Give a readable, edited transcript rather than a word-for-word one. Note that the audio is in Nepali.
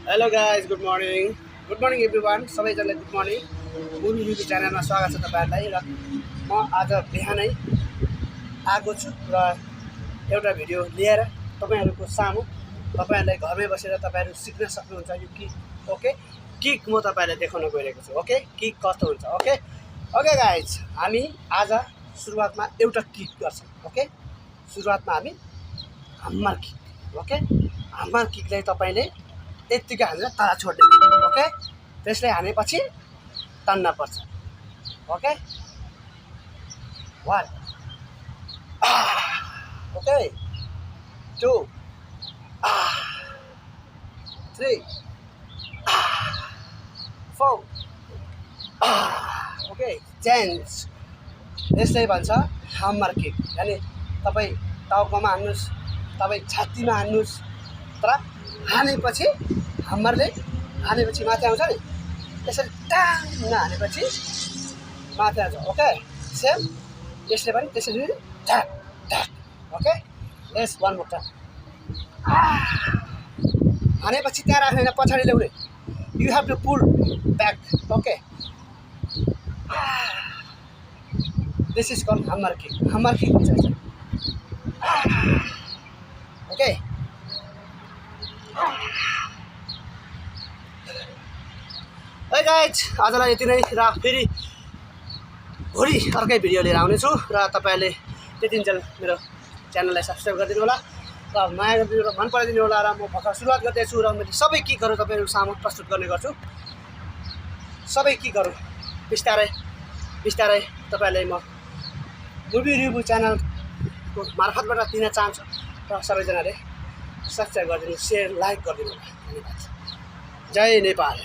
Hello guys, good morning everyone. सबैजनालाई गुड मर्निङ। मुभी युट्युब च्यानलमा स्वागत छ तपाईँहरूलाई। र म आज बिहानै आएको छु र एउटा भिडियो लिएर तपाईँहरूको सामु तपाईँहरूलाई घरमै बसेर तपाईँहरू सिक्न सक्नुहुन्छ यो किक। ओके, किक म तपाईँहरूलाई देखाउन गइरहेको छु। ओके, किक कस्तो हुन्छ। ओके ओके गाइज, हामी आज सुरुवातमा एउटा किक गर्छौँ। ओके, सुरुवातमा हामी हम्मर किक। ओके, हम्मर किकलाई तपाईँले यत्तिकै हानेर तल छोड्ने। ओके, त्यसले हानेपछि तान्न पर्छ। Okay, 1 okay 2 3 4 okay change. यसलाई भन्छ हम्मर किक। यानि तपाईँ टाउकोमा हान्नुहोस्, तपाईँ छातीमा हान्नुहोस्, तर हानेपछि हम्मरले हानेपछि माथि आउँछ नि, त्यसरी टाङ्ग हानेपछि माथि आउँछ। ओके, सेम यसले पनि त्यसरी ढ्याक ढ्याक। Okay, yes 1 more time. हानेपछि त्यहाँ राख्दैन, पछाडि ल्याउने। You have to pull back. Okay, this is called hammer kick. Hammer kick हुन्छ यसलाई। ओके, है गाइज, आजलाई यति नै। र फेरि भोलि अर्कै भिडियो लिएर आउनेछु र तपाईँहरूले त्यतिन्जेल मेरो च्यानललाई सब्सक्राइब गरिदिनु होला र माया गरिदिनु होला, मन पराइदिनु होला। र म भर्खर सुरुवात गर्दैछु र मैले सबै किकहरू तपाईँहरू सामु प्रस्तुत गर्ने गर्छु। सबै किकहरू बिस्तारै बिस्तारै तपाईँहरूलाई म मुभी रिभ्यू च्यानलको मार्फतबाट दिन चाहन्छु र सबैजनाले सब्सक्राइब गरिदिनु, सेयर, लाइक गरिदिनु होला। धन्यवाद। जय नेपाल।